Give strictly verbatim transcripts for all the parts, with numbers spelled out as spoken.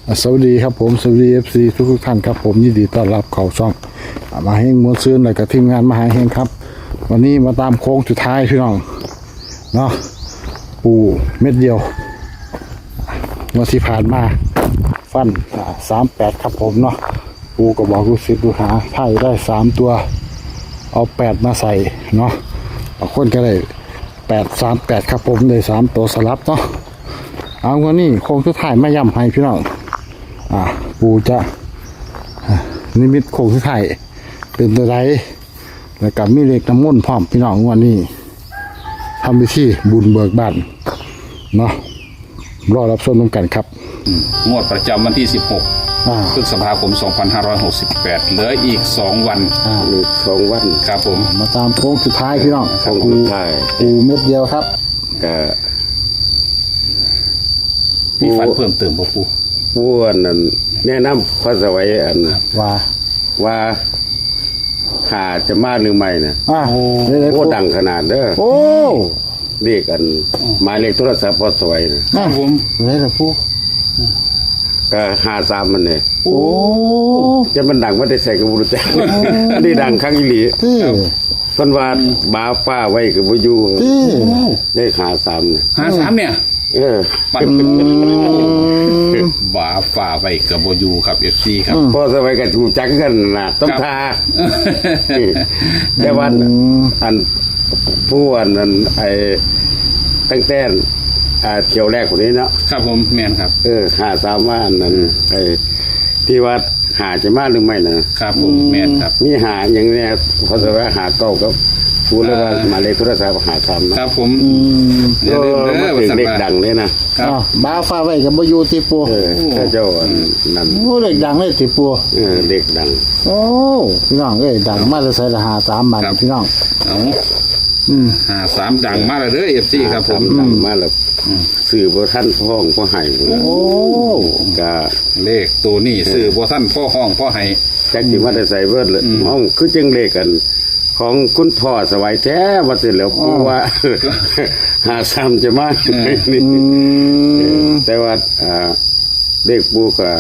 อ่ะ สวัสดีครับผม สวัสดี เอฟซี ทุกๆท่านครับผม ยินดีต้อนรับเข้าช่อง อ่ะ มาเฮงมวลซืน แล้วก็ทีมงานมหาเฮงครับ วันนี้มาตามโค้งสุดท้ายพี่น้องเนาะ ปู่เม็ดเดียว งวดที่ผ่านมาฟัน อ่า สามแปด ครับผมเนาะ ปู่ก็บอกลูกศิษย์ลูกหา ถ้าอยากได้สามตัว เอาแปดมาใส่เนาะ บางคนก็ได้ แปดสามแปด ครับผม ได้สามตัวสลับเนาะ เอา งวดนี้โค้งสุดท้ายมาย้ำให้พี่น้อง อ่า ปู่จะ อ่า นิมิตโค้งสุดท้ายเป็นตัวใด แล้วก็มีเลขน้ำมนต์พร้อมพี่น้อง งวดนี้ทำพิธีบุญเบิกบ้านเนาะ รอรับชมนำกันครับ งวดประจำวันที่ สิบหก อ่า พฤษภาคม สองพันห้าร้อยหกสิบแปด เหลืออีก สอง วัน อ่า อีกสองวัน ครับผม มาตามโค้งสุดท้ายพี่น้อง โค้งสุดท้าย ปู่เม็ดเดียวครับ ก็ มีฝันเพิ่มเติมบ่ปู่ ผู้อันนั้นแนะนำพระสวัยอัน ว่า ว่าหาจะมาหรือไม่นะ อ่า โอ้ เดี๋ยวๆ โอ้ ปู่ ดังขนาดเด้อ โอ้ เลขอัน หมายเลขโทรศัพท์พระสวัยนะ อ่ะ ครับผม เดี๋ยวๆปู่ ก็ห้าสามมันเนี่ย โอ้ จะมันดังมาได้ใส่กับบุรุษจักอันนี้ดังครั้งอีหลี ที่ เพิ่นว่าบาฟ้าไว้กับบ่อยู่ ที่ ได้หาสามเนี่ย ห้าสามเนี่ย เออ ปัด อืม บาฟ้าไว้กับบ่อยู่ครับ เอฟซี ครับ พอสมัยก็ถูกจักกันนะต้องทาแต่ว่าอันผู้อันนั้นไอ้ตั้งแต่อ่าเที่ยวแรกคนนี้เนาะ ครับผม แม่นครับ เออหาสามว่าอันนั้นไอ้ที่ว่าหาจะมาหรือไม่นะครับ ผมแม่นครับ มีหาอย่างเนี้ยพอสมัยหาเก้าก็พูดแล้วว่าหมายเลขโทรศัพท์หาสามนะครับ ผม อืม อย่าลืมเด้อ เออมันเป็นเลขดังเลยนะ ครับ อ้าวบาฟ้าไว้กับบ่อยู่ที่ปู่ เออถ้าเจ้าอันนั้น โอ้เลขดังเลยที่ปู่ เออเลขดัง โอ้พี่น้องเอ้ยดังมาเลยใส่ละห้าสามบาท ครับ พี่น้อง เอา อืม ห้าสามดังมาแล้วเด้อ เอฟซี ครับผม หาสามดังมาแล้วซื้อบ่ทันพ่อของพ่อไห้ โอ้ ก็ เลขตัวนี้ซื้อบ่ทันพ่อห้องพ่อไห้ จักสิมาแต่ใส่เบิดเลยเอ้าคือจังเลขกัน ของคุณพ่อสวัยแท้ว่าสิแล้วปู่ว่าหาสามจะมานี่ อืม แต่ว่าอ่าเลขปู่ก็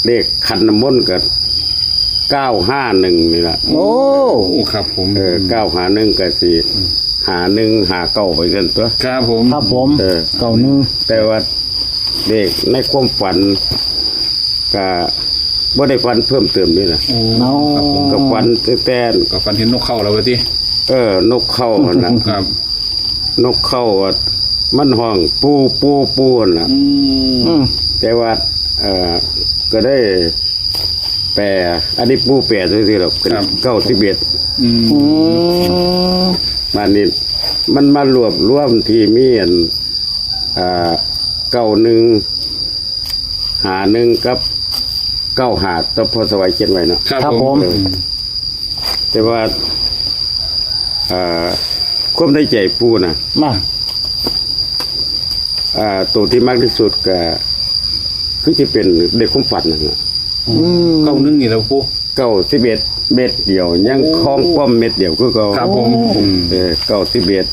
เลขขันน้ำมนต์ก็เก้าห้าหนึ่งนี่แหละ โอ้ โอ้ครับผม เออเก้าห้าหนึ่งก็สิห้าหนึ่งห้าเก้าไปกันตัว ครับผม ครับผม เออ เก้าหนึ่ง แต่ว่าเลขในความฝันก็บ่ได้ฝันเพิ่มเติมนี่นะ โอ้ เนาะ ครับผม ก็ฝันตั้งแต่ ก็ฝันเห็นนกเข้าแล้ววะที เออนกเข้าหั่นน่ะ ครับ นกเข้าอะมันห้องปูปูปูหั่นน่ะ อืม อืม แต่ว่าเออก็ได้แปลอันนี้ปูแปลซื่อๆหรอกเป็น ครับ เก้าสิบเอ็ด อืม อืม บ้านนี้มันมารวบรวมที่มีอันอ่าเก้าหนึ่งห้าหนึ่งกับเก้าห้าตัวพอสวัยเขียนไว้เนาะ ครับ ครับ ผ ผม ม แต่ว่าอ่าความในใจปู่นะ มา อ่าตัวที่มากที่สุดก็คือที่เป็นเด็กความฝันนั่นแหละ อืม เก้าหนึ่งนี่แหละปู่ เก้าสิบเอ็ดเม็ดเดียว ยังคล้องป้อมเม็ดเดียวคือเก่า ครับผมอืม เออเก้าสิบเอ็ด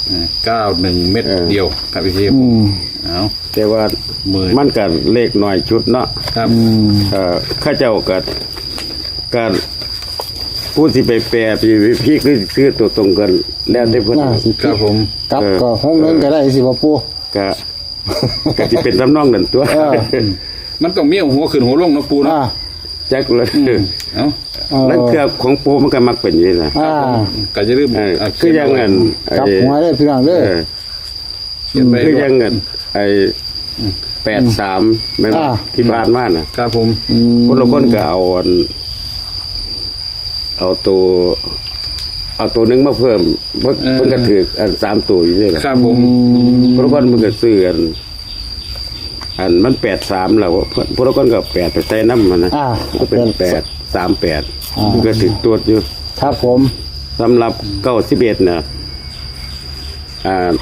เก้าหนึ่งเม็ดเดียวครับพี่ที อืม เอา แต่ว่า หมื่น มันก็เลขน้อยชุดเนาะ ครับ อืม เอ่อเข้าเจ้าก็ก็ผู้สิไปแปลไปพิกหรือซื้อตัวตรงกัน แล้วแต่เพิ่น อ่าสิ ครับผม กลับก็หกหนึ่งก็ได้สิบ่ปู่ ก็ก็สิเป็นทำนองนั้นตัว เออ มันต้องมีหัวขึ้นหัวลงเนาะปู่เนาะ อ่า จักเลย เอา เออ นั่นคือของปู่มันก็มักเป็นอย่างนี้นะ อ่า ก็อย่าลืม เออ เอ่อ คือยังเงิน กลับหัวได้พี่น้องเด้อ เออ เขียนไป คือยังเงินไอ้แปดสามแม่นบ่ อ่า ที่ผ่านมาน่ะ ครับผม อืม คนละคนก็เอาอันเอาตัวเอาตัวหนึ่งมาเพิ่มเพิ่น เออ เพิ่นก็ถืออันสามตัวอยู่นี่แหละ ครับผม คนละคนมันก็ซื้ออันอันมันแปดสามแล้วเพิ่นคนละคนก็แปดไปใส่น้ำมันนะ อ่า มันก็เป็นแปดสามแปด อ่า มันก็ถือตัวอยู่ ครับผม สำหรับเก้าสิบเอ็ดนะอ่า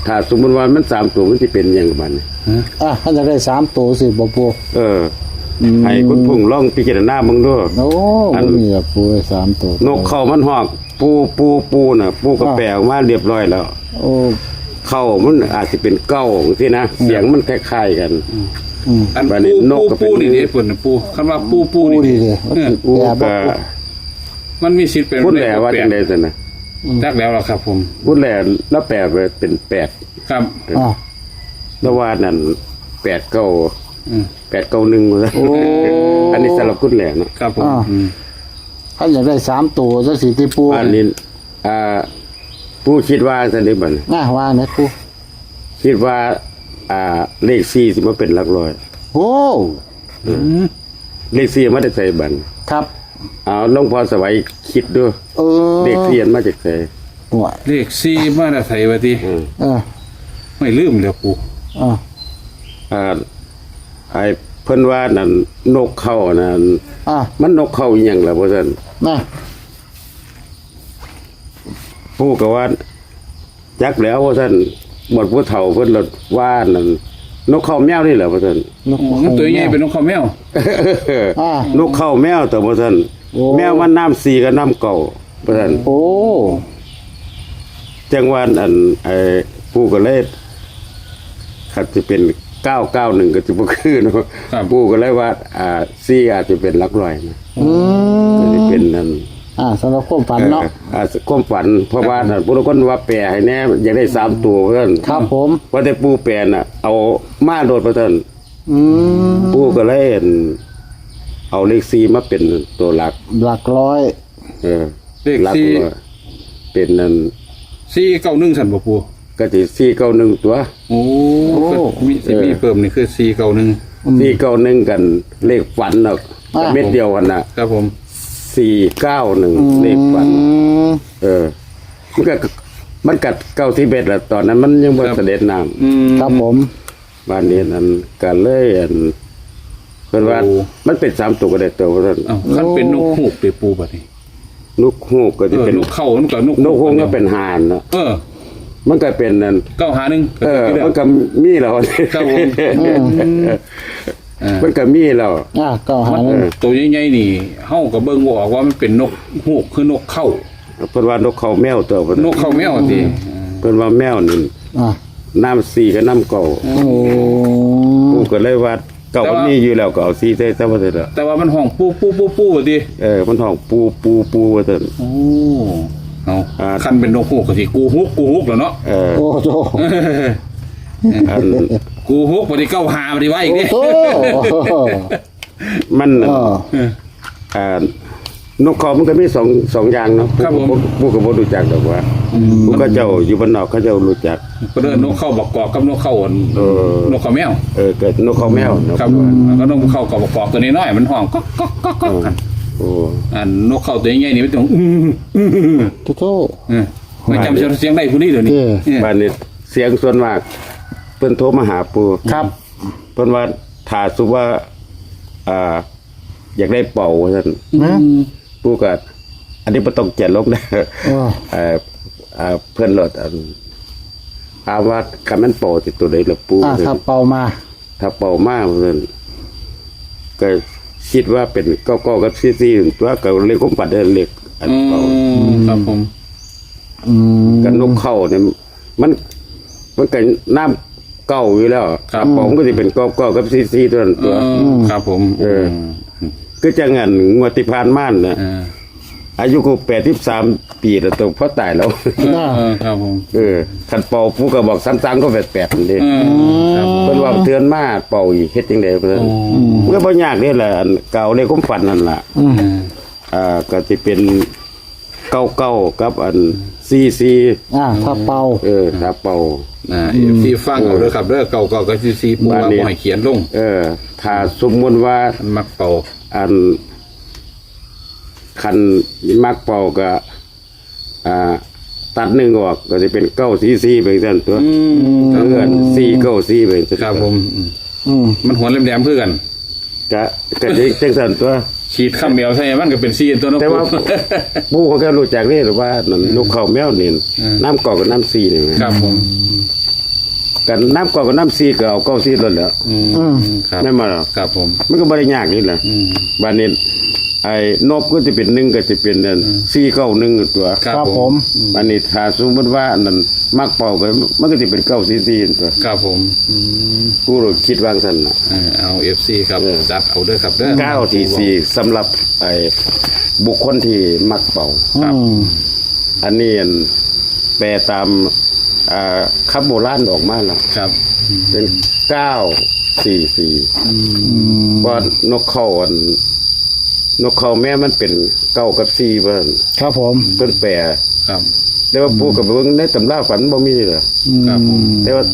ถ้าสมมติว่ามันสามตัวมันจะเป็นอย่างประมาณนี้ อ่ะท่านจะได้สามตัวสิบ่ปู่ เออ อืม ให้คุณพุ่งลองพิจารณาเบิ่งดู โอ้ อัน บ่มีละปู่สามตัวน กเข้ามันห้องปูปูปูน่ะ ปูก็ อ่า แปลออกมาเรียบร้อยแล้ว โอ้ เข้ามันอาจจะเป็นเก้าจังซี้นะ เสียงมันคล้ายๆกัน อืม อัน บัดนี้ ปู นกก็เป็น ปูปูนี่เด้เพิ่นน่ะปูคันว่าปูปู ปู นี่ นี่ เด้ เด้มัน เออ สิแปลบ่ ก็ มันมีสิทธิ์เป็น คุณแหล่ว่าจังได๋ซั่นนะ จักแล้วล่ะครับ ผม คุณแหล่แล้วแปลเป็นแปด ครับ อ่า แล้วว่านั่นแปดเก้า อืม แปดเก้าหนึ่งว่าซั่น โอ้ อันนี้สำหรับคุณแหล่เนาะ ครับผม อ่า อืม ถ้าอยากได้สามตัวจังซี่ติปู อันนี้อ่าผู้คิดว่าซั่นเด้บัดนี้ น่าว่านะปู คิดว่า อ่า เลขสี่สิมาเป็นหลักร้อย โอ้ อืม เลขสี่มาแต่ไสบัดนี้ ครับ เอาหลวงพ่อสวัยคิดดู เออ เลขสี่มาจากไส หัว เลขสี่มาแต่ไสวะติ อืม เออ ไม่ลืมแล้วปู อ่า อ่าไอ้เพิ่นว่านั่นนกเข้านั่น อ่า มันนกเข้าอีหยังล่ะพ่อท่าน น่ะ ผู้ก็ว่าจักแล้วพ่อท่านหมดผู้เฒ่าเพิ่นละว่านั่นนกเข้าแมวนี่แหละพ่อท่าน นก โอ้มันตัวใหญ่เป็นนกเขาแมว อ่า นกเข้าแมวแต่พ่อท่าน โอ้ แมวมันน้ำสีกับน้ำเก่าพ่อท่าน โอ้ จังหวัดอันไอ้ผู้ก็เลยขัดจะเป็นเก้าเก้าหนึ่งก็จะบ่คือเนาะ ครับ ผู้ก็เลยว่า อ่าสี่อาจจะเป็นหลักร้อยนะ อืม ก็จะเป็นนั่น อ่าสำหรับความฝันเนาะ เอออ่าความฝัน เพราะว่านั่นผู้คนว่าแปลให้แน่อยากได้สามตัวเพิ่น ครับผม ว่าแต่ผู้แปลน่ะ เอามาโดดเพิ่น อืม ผู้ก็เลยเอาเลขสี่มาเป็นตัวหลัก หลักร้อย เออ เลข หลัก สี่ ร้อยเป็นนั่น สี่เก้าหนึ่งซั่นบ่ปู ก็สิสี่เก้าหนึ่งตัว โอ้ โอ้ ก็มีสิมีเพิ่มนี่คือสี่เก้าหนึ่ง สี่เก้าหนึ่งกันเลขฝันเนาะ อ่า เม็ดเดียวกันน่ะ ครับผม สี่เก้าหนึ่ง อืม เลขฝัน เออ มันก็มันกัดเก้าสิบเอ็ดแหละตอนนั้นมันยังบ่ ครับ เสด็จน้ำ อืม ครับผม บ้านนี้นั้นก็เลยอันเพิ่นว่า โอ้ มันเป็นสามตัวก็ได้ตัวเพิ่น เอ้าคันเป็นนกฮูกเด้ปูบัดนี้ นกฮูกก็ เอ จะ อ เป็น นกเข้ามันก็นก นกฮูกก็เป็นห่านเนาะ เออ มันก็เป็นนั่น เก้าหาหนึ่ง เออ มันก็มีแล้ว ครับผม อืม อ่า มันก็มีแล้ว อ่าเก้าหาหนึ่ง เออ ตัวใหญ่ๆนี่เฮาก็เบิ่งบ่ออกว่ามันเป็นนกฮูกคือนกเข้า เพิ่นว่านกเข้าแมวตัวเพิ่น นกเข้าแมวติ เพิ่นว่าแมวนี่ อ่า น้ำสี่กับน้ำเก่า โอ้ กูก็เลยว่าเก่ามันมีอยู่แล้วก็เอาสี่ใส่ซะว่าซั่นเถอะ แต่ว่ามันห้องปูปูปูปูติ เออ มันห้องปูปูปูว่าซั่น โอ้เอา อ่า คันเป็นนกฮูกก็สิกูฮุกกูฮุกแล้วเนาะ เออ โอ้โห อัน กูฮุกบ่ได้เก้าหาบ่ได้ว่าอีก โอ้ เด้ โห มัน เออ อ่านกเขามันก็มีสองสองอย่างเนาะ ครับผม ผู้ผู้ก็บ่รู้จักดอกว่าผู้เขาเจ้าอยู่บ้านนอกเขาเจ้ารู้จัก เพิ่นเอิ้นนกเข้าบักกอกกับนกเข้าอัน เออ นกเข้าแมว เออเกิดนกเขาแมวเนาะ ครับแล้วก็นกเข้ากับบักกอกตัวน้อยๆมันห้องก๊อกก๊อกก๊อกก๊อกกัน โอ้ อันนกเข้าตัวใหญ่ๆนี่มันต้องอื้ออื้ออื้อ โอ้โห เออมันจำเสียงได้ผู้นี้เดี๋ยวนี้ เออ เออ บ้านนี้เสียงส่วนมากเพิ่นโทรมาหาปู่ ครับ เพิ่นว่าถ้าสุว่าอ่า อยากได้เป่าว่าซั่น นะ ปู่ก็อันนี้บ่ต้องเขียนลงนะ เออ เอ่อเอ่อเพิ่นโลดอันถามว่าคันมันเป่าสิตัวใดล่ะปู่ อ่าถ้าเป่ามา ถ้าเป่ามาว่าซั่นก็คิดว่าเป็นเก้าเก้ากับสี่สี่ตัวก็เลขความฝันเด้อเลขอัน อื เป่า มครับผม อืม กับนกเข้าเนี่ยมัน มันก็น้ำเก้าอยู่แล้ว ครับ เป่ามันก็สิเป็นเก้าเก้ากับสี่สี่ตัวนั้นตัว อืมครับผม เออ คือจังอันงวดที่ผ่านมาน่ะ เออ อายุกูแปดสิบสามปีแล้วตัวพ่อตายแล้ว เออครับผม เออคันเป่าปู่ก็บอกสามสามก็แปดแปดนี่ เออครับผม เพิ่นว่าเทื่อนมาเป่าอีกเฮ็ดจังได๋เพิ่น โอ้ มันก็บ่ยากเด้ล่ะอันเก่าเลขความฝันนั่นล่ะ อืม เออ อ่าก็สิเป็นเก้าเก้ากับอันสี่สี่ อ่าถ้าเป่า เออถ้าเป่า อ่าที่ฟังเอาเด้อครับเด้อเก้าเก้ากับสี่สี่ปู่ว่าบ่ให้เขียนลง เออ ถ้าสมมุติว่า มันมักเป่า อันคันมักเป่าก็อ่า ตัดหนึ่งออกก็สิเป็นเก้าสี่สี่ไปซั่นตัว อืม เออสี่เก้าสี่ไปซั่น ครับผมอืม อืม มันหัวแหลมๆคือกัน ก็ก็จังซั่นตัว ขีดคำเดียวใส่มันก็เป็นสี่ตัวเนาะ แต่ว่า ปู่ ปู่เขาก็รู้จักนี่หรือว่านั่นนกเข้าแมวนี่ อืม น้ำเก้ากับน้ำสี่นี่แหม ครับผม กันนับเก้ากับนับสี่ก็เอาเก้าสี่ตัวแหละ อืม อืม ครับ แม่นบ่ล่ะ ครับผม มันก็บ่ได้ยากนี่แหละ อืม บาดนี้ไอ้นกก็จะเป็นหนึ่งก็จะเป็นนั่น อืม สี่เก้าหนึ่งตัว ครับ ครับ ผ ผม ม บาดนี้ถ้าสมมติว่าอันนั้นมักเป่าก็มันก็จะเป็นเก้าสี่สี่ตัว ครับผมอืม กูเลยคิดว่าซั่นน่ะ เออเอาเอฟซีครับ เออ จัดเอาเด้อครับเด้อ เก้าสี่สี่สำหรับไอ้บุคคลที่มักเป่า ครับ อืม อันนี้อันแปลตามอ่าคำโบราณออกมาแล้ว ครับ เป็นเก้าสี่สี่ อืม อืม เพราะนกเขาอันนกเขาแม่มันเป็นเก้ากับสี่เพิ่น ครับผม เพิ่นแปล ครับ แต่ว่าผู้กับเบิ่งในตำราฝันบ่มีเลย อืม ครับผม แต่ว่า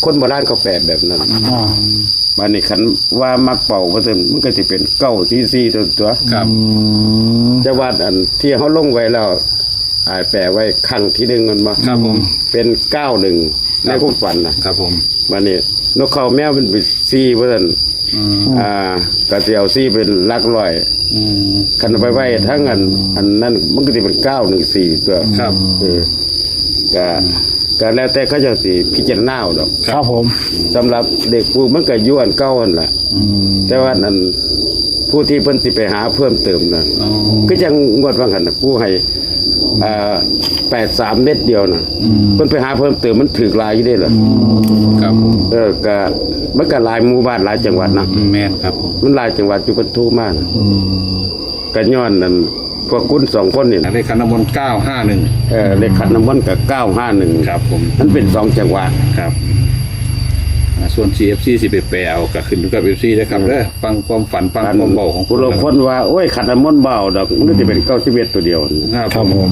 คนโบราณเขาแปลแบบนั้น อ่า บาดนี้คันว่ามักเป่าเพิ่นมันก็สิเป็นเก้าสี่สี่ตัวตัว ครับ อืม แต่ว่าอันที่เขาลงไว้แล้วอ่าแปลไว้ครั้งที่หนึ่งมันมา ครับผม เป็นเก้าหนึ่งในความฝันนะ ครับผม บาดนี้นกเขาแมวมันเป็นสี่เพิ่น อืม อ่าก็สิเอาสี่เป็นหลักร้อย อืม คันไปไว้ทั้งอันอันนั้นมันก็จะเป็นเก้าหนึ่งสี่ตัว ครับ เออก็ก็แล้วแต่เขาเจะสิพิจารณาเอาดอก ครับผม สำหรับเด็กผู้มันก็อยู่อันเก่าหั่นล่ะ อืม แต่ว่าอันผู้ที่เพิ่นสิไปหาเพิ่มเติมนะ อ๋อ คือจังงวดว่าหั่นน่ะผู้ให้อ่าแปดสามเม็ดเดียวนะเพิ่นไปหาเพิ่มเติมมันถือหลายอยู่เด้ล่ะ ครับผม เออก็มันก็หลายหมู่บ้านหลายจังหวัดนะ อืมแม่นครับผม มันหลายจังหวัดอยู่เพิ่นโทรมานะ อืม ก็ย้อนนั่นพวกคุณสองคนนี่นะ เลขขันน้ำมนต์เก้าห้าหนึ่ง เออเลขขันน้ำมนต์ก็เก้าห้าหนึ่ง ครับผม มันเป็นสองจังหวะ ครับอ่าส่วนซีเอฟซีสิไปแปลเอาก็ขึ้นอยู่กับเอฟซีนะครับเด้อฟังความฝันฟังความเบาของ ผู้ลางคนว่าโอ้ยขันน้ำมนต์เบาดอกมันจะเป็นเก้าสิบเอ็ดตัวเดียว ครับ ครับผม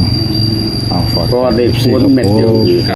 เอาฝาก เพราะว่าได้คูณเม็ดเดียว